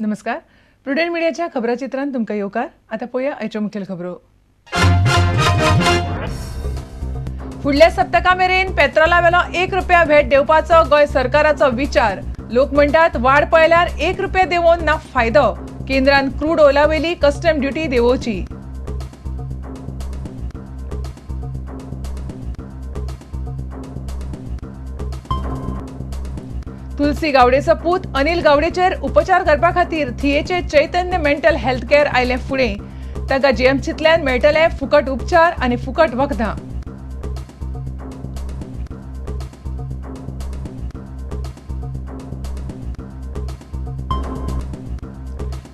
नमस्कार, प्रुडंट मीडियाच्या खबराचित्रांत तुमकां येवकार. आतां पळोवया आयच्यो मुखेल खबरो. फुडल्या सप्तका मेरेन पेट्रोला वेलो 1 रुपया भेट देवपाचो गोंय सरकाराचो विचार. लोक म्हणटात वाड पळयल्यार 1 रुपया देवोवन ना फायदो. केंद्रान क्रूड ऑयला वेली कस्टम ड्युटी देवोवची. तुलसी गावडेचो पूत अनिल गावडेचेर उपचार करपा खातीर थियेचे चैतन्य मेंटल हेल्थ केअर आयले फुडें. तांकां जीएमसींतल्यान मेळटले फुकट उपचार आनी फुकट वखदां.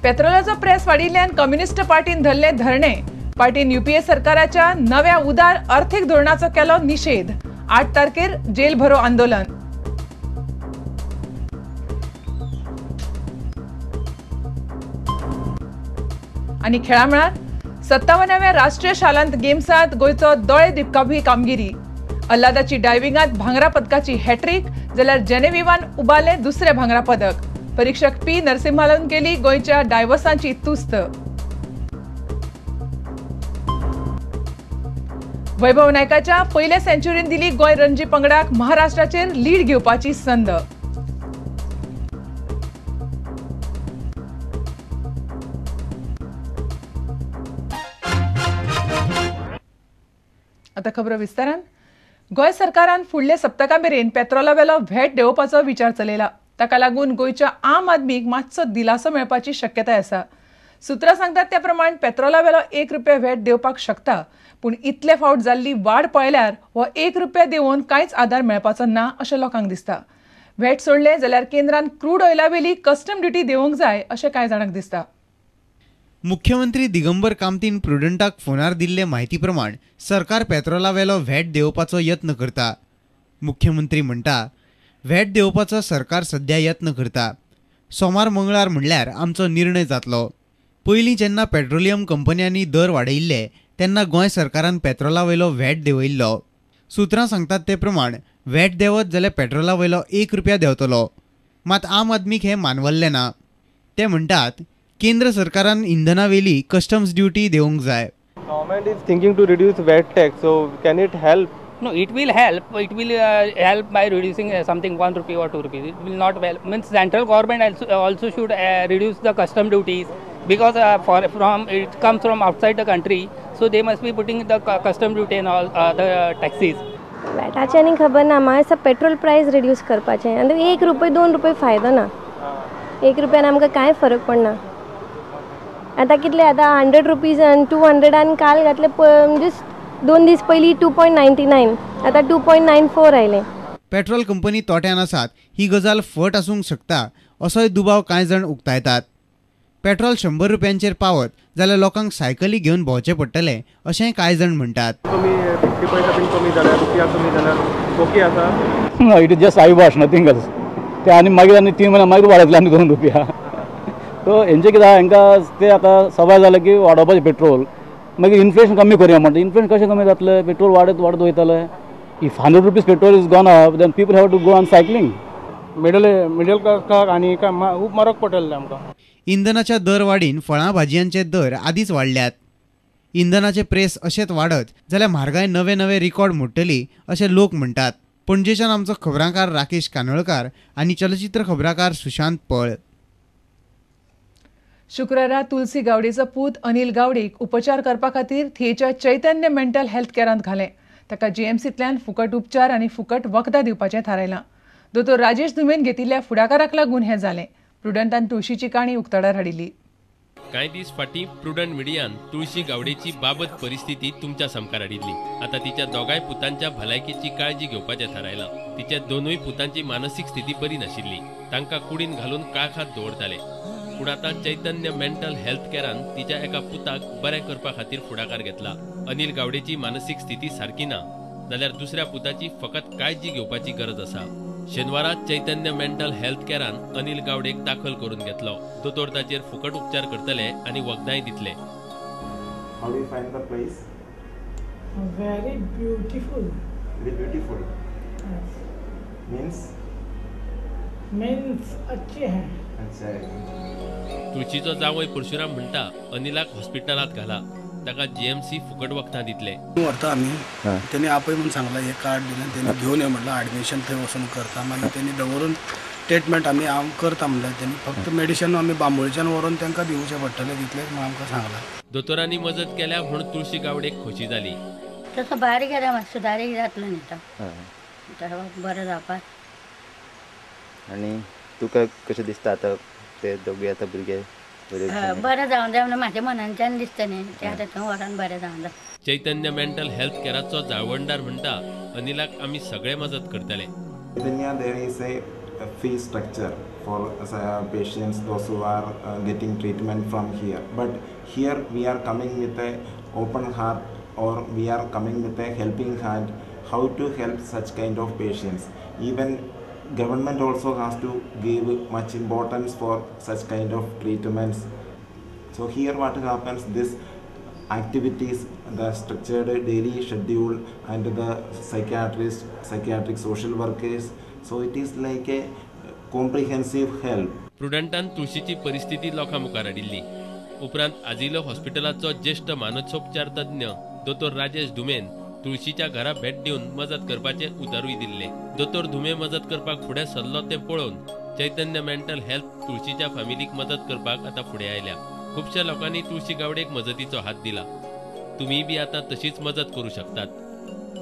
पेट्रोलाचो प्रेस वाडिल्ल्यान कम्युनिस्ट पार्टीन धरले धरणे. पार्टीन युपीए सरकाराच्या नव्या उदार अर्थीक धोरणाचो केलो निशेध. 8 तारखेर जेल भरो आंदोलन. आनी खेळा मळार 57व्या राष्ट्रीय शालांत गेम्सांत गोंयचो दोळे दिपकावपी कामगिरी. अल्लादाची डायव्हिंगांत भांगरा पदकाची हॅट्रीक, जाल्यार जेनेविवान उबारलें दुसरें भांगरा पदक. परीक्षक पी नरसिम्हालान केली गोंयच्या डायव्हर्सांची तुस्त. वैभव नायकाच्या पयल्या सेंच्युरीन दिली गोंय रणजी पंगडाक महाराष्ट्राचेर लीड घेवपाची संद. आतां खबरो विस्तारान. गोंय सरकारान फुडल्या सप्तका मेरेन पेट्रोला वेलो व्हॅट देंवोवपाचो विचार चलयला. ताका लागून गोंयच्या आम आदमीक मातसो दिलासो मेळपाची शक्यताय आसा. सुत्रां सांगतात त्या प्रमाण पेट्रोला वेलो 1 रुपया व्हॅट देंवपाक शकता, पूण इतले फावट जाल्ली वाड पळयल्यार हो 1 रुपया देंवोवन कांयच आदार मेळपाचो ना अशें लोकांक दिसता. व्हॅट सोडलें जाल्यार केंद्रान क्रूड ऑयला वेली कस्टम ड्युटी देंवोवंक जाय अशें कांय जाणांक दिसता. मुख्यमंत्री दिगंबर कामतीन प्रुडंटाक फोनार दिल्ले म्हायती प्रमाण सरकार पेट्रोला वेलो व्हॅट देंवोवपाचो यत्न करता. मुख्यमंत्री म्हणटा, व्हॅट देंवोवपाचो सरकार सध्या यत्न करता. सोमार मंगळार म्हणल्यार आमचो निर्णय जातलो. पयलीं जेन्ना पेट्रोलियम कंपन्यांनी दर वाडयिल्ले तेन्ना गोंय सरकारान पेट्रोला वयलो व्हॅट देंवयिल्लो. सुत्रां सांगतात ते प्रमाण व्हॅट देंवत जाल्यार पेट्रोला वयलो 1 रुपया देंवतलो. मात आम आदमीक हें मानवल्लें ना. ते म्हणटात केंद्र सरकारान इंधनावेली कस्टम्स ड्युटी देवंक जाय. Government is thinking to reduce VAT tax, so can it help? No, it will help. It will help by reducing something 1 rupee or 2 rupees. It will not help. Means central government also should reduce the custom duties because from it comes from outside the country, so they must be putting the custom duty and all the taxes. व्हॅटाचें आनी खबर ना, म्हाका दिसता petrol प्रायस reduce करपाचें. आनी 1 रुपये 2 रुपये फायदो ना. 1 रुपयान आमकां कांय फरक पडना. आतां कितले आतां 100 रुपीज आनी 200 आनी काल घातले म्हणजे 2 दीस पयलीं 2.99, आतां 2.94 आयले. पेट्रोल कंपनी तोट्यान आसात ही गजाल फट आसूंक शकता असोय दुबाव कांय जाण उक्तायतात. पेट्रोल 100 रुपयांचेर पावत जाल्यार लोकांक सायकली घेवन भोंवचें पडटलें अशें कांय जाण म्हणटात. कमी 50 पैसा बीन कमी जाल्यार रुपया कमी जाल्यार ओके आसा. It is just eyewash, nothing else. ते आनी मागीर आनी 3 म्हयने मागीर वाडयतले आनी 2 रुपया. सो हेंचे कितें आहा, हेंकां ते आतां सवाय जालें की वाडोवपाचें पेट्रोल, मागीर इन्फ्लेशन कमी करुया म्हणटा. इन्फ्लेशन कशें कमी जातलें? पेट्रोल वाडत वाडत वयतलें. If 100 rupees petrol is gone up, then people have to go on cycling. Middle क्लासाक आनी खूब म्हारग पडटलें आमकां. इंधनाच्या दर वाडीन फळां भाजयांचे दर आदींच वाडल्यात. इंधनाचे प्रेस अशेंच वाडत जाल्यार म्हारगाय नवे नवे रिकॉर्ड मोडटली अशें लोक म्हणटात. पणजेच्यान आमचो खबरांकार राकेश कानोळकार आनी चलचित्र खबराकार सुशांत पळ. शुक्रारा तुलसी गावडेचो पूत अनिल गावडेक उपचार करपा खातीर थियेच्या चैतन्य मेंटल हेल्थ केअरांत घालें. ताका जीएमसींतल्यान फुकट उपचार आनी फुकट वखदां दिवपाचें थारायलां. दोतोर राजेश धुमेन घेतिल्ल्या फुडाकाराक लागून हें जालें. प्रुडंटान तुळशीची काणी उक्ताडार हाडिल्ली. कांय दीस फाटीं प्रुडंट मिडियान तुळशी गावडेची बाबत परिस्थिती तुमच्या सामकार हाडिल्ली. आतां तिच्या दोगांय पुतांच्या भलायकेची काळजी घेवपाचें थारायलां. तिच्या दोनूय पुतांची मानसीक स्थिती बरी नाशिल्ली. तांकां कुडीन घालून काळखांत दवरताले. पूण आतां चैतन्य मेंटल हेल्थ केरान तिच्या एका पुताक बरें करपा खातीर फुडाकार घेतला. अनिल गावडेची मानसीक स्थिती सारकी ना जाल्यार दुसऱ्या पुताची फकत काळजी घेवपाची गरज आसा. शेनवारा चैतन्य मेंटल हेल्थ केरान अनिल गावडेक दाखल करून घेतलो. दोतोर ताचेर फुकट उपचार करतले आनी वखदांय दितले. How do you find the place? Very beautiful. Very beautiful. Yes. Means? Means अच्छे हैं. अच्छा. तुळशीचो जावय परशुराम म्हणटा अनिलाक हॉस्पिटलांत घाला, ताका जीएमसी फुकट वखदां दितले. व्हरता आमी, तेणी आपय म्हणून सांगला, हे कार्ड दिलें तेणी घेवन यो म्हणलां, एडमिशन थंय वचून करता. मागीर तेणी दवरून ट्रिटमेंट आमी हांव करता म्हणलें तेणी. फक्त मेडिशन आमी बांबोळच्यान व्हरून तांकां दिवचें पडटलें तितलेंच म्हूण आमकां सांगलां. दोतोरांनी मजत केल्या म्हूण तुळशी गावडेक खोशी जाली. तसो बारीक जाल्यार मातसो सुदारीक जातलो न्ही तो, बरें जावपाक. आनी तुका कशें दिसता आतां ते दोगूय आतां भुरगे बरें जावन जाय म्हणून म्हाज्या मनांच्यान दिसता न्ही, ते आतां थंय व्हरोन बरें जावन जाय. चैतन्य मेंटल हेल्थ केराचो जाळवणदार म्हणटा अनिलाक आमी सगळे मजत करतले. Chaitanya, there is a fee structure for patients, those who are getting treatment from here. But here we are coming with a open heart, or we are coming with a helping hand, how to help such kind of patients. Even government also has to give much importance for such kind of treatments. So here what happens, this activities, the structured daily schedule and the psychiatrist, psychiatric social workers, so it is like a comprehensive help. प्रुडंटान तुळशीची परिस्थिती लोकां मुखार हाडिल्ली. उपरांत आजिलो हॉस्पिटलाचो ज्येश्ठ मानसोपचार तज्ञ दोतोर राजेश धुमेन तुळशीच्या घरा भेट दिवन मजत करपाचें उतरूय दिल्लें. दोतोर धुमे मजत करपाक फुडें सरलो तें पळोवन चैतन्य मेंटल हेल्थ तुळशीच्या फॅमिलीक मजत करपाक आतां फुडें आयल्या. खुबश्या लोकांनी तुळशी गावडेक मजतीचो हात दिला. तुमीय बी आतां तशीच मजत करूं शकतात.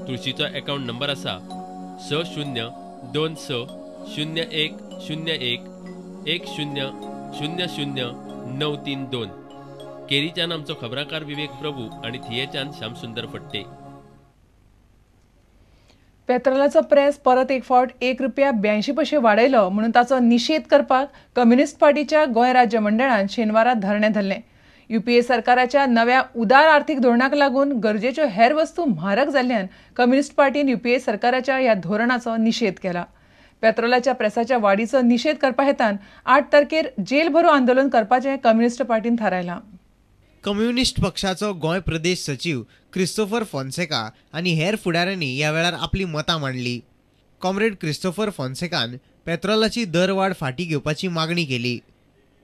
तुळशीचो एकावंट नंबर आसा 6 0 2 6 0 1 0 1 1 0 0 0 9 3 2. केरीच्यान आमचो खबराकार विवेक प्रभू आनी थियेच्यान श्यामसुंदर फट्टे. पेट्रोलाचो प्रेस परत एक फावट ₹1.82 वाडयलो म्हणून ताचो निशेध करपाक कम्युनिस्ट पार्टीच्या गोंय राज्य मंडळान शेनवारा धरणें धरलें. युपीए सरकाराच्या नव्या उदार आर्थीक धोरणाक लागून गरजेच्यो हेर वस्तू म्हारग जाल्ल्यान कम्युनिस्ट पार्टीन युपीए सरकाराच्या ह्या धोरणाचो निशेध केला. पेट्रोलाच्या प्रेसाच्या वाडीचो निशेध करपा हेतान 8 तारखेर जेल भरो आंदोलन करपाचें कम्युनिस्ट पार्टीन थारायलां. कम्युनिस्ट पक्षाचो गोंय प्रदेश सचीव क्रिस्तोफर फोन्सेका आनी हेर फुडाऱ्यांनी ह्या वेळार आपली मतां मांडली. कॉम्रेड क्रिस्तोफर फोन्सेकान पेट्रोलाची दरवाड फाटीं घेवपाची मागणी केली.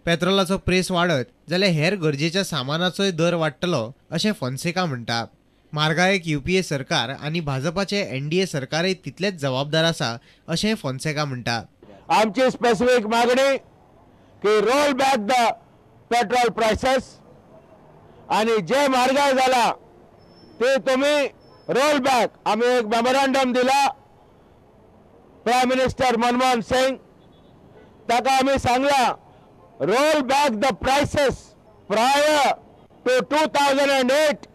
पेट्रोलाचो प्रेस वाडत जाल्यार हेर गरजेच्या सामानाचोय दर वाडटलो अशें फोन्सेका म्हणटा. म्हारगायेक युपीए सरकार आनी भाजपाचे एनडीए सरकारय तितलेच जबाबदार आसा अशें फोन्सेका म्हणटा. आमची स्पेसिफीक मागणी की roll back the petrol prices आणि जे म्हारगाय जाला ते तुम्ही रोल बॅक. आम्ही एक मेमोरंडम दिला प्रायम मिनिस्टर मनमोहन सिंग ताका आम्ही सांगला roll back the prices prior to 2008.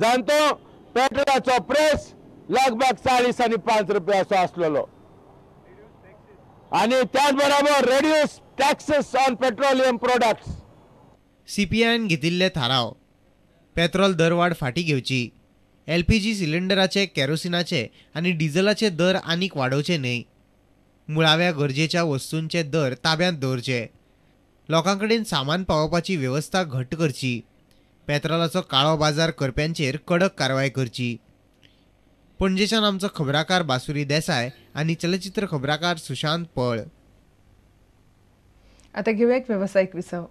जाणतो पेट्रोलाचो प्रेस लगभग 40 आणि 5 रुपये असो आसलेलो आणि त्याच बरोबर reduce taxes on petroleum products. सीपीआयन घेतिल्ले थाराव पेट्रोल दरवाड फाटीं घेवची, एलपीजी सिलिंडराचे, केरोसिनाचे आनी डिझलाचे दर आनीक वाडोवचे न्हय, मुळाव्या गरजेच्या वस्तूंचे दर ताब्यांत दवरचे, लोकां कडेन सामान पावोवपाची वेवस्था घट्ट करची, पेट्रोलाचो काळो बाजार करप्यांचेर कडक कारवाय करची. पणजेच्यान आमचो खबराकार बासुरी देसाय आनी चलचित्र खबराकार सुशांत पळ. आतां घेवया एक वेवसायीक विसव.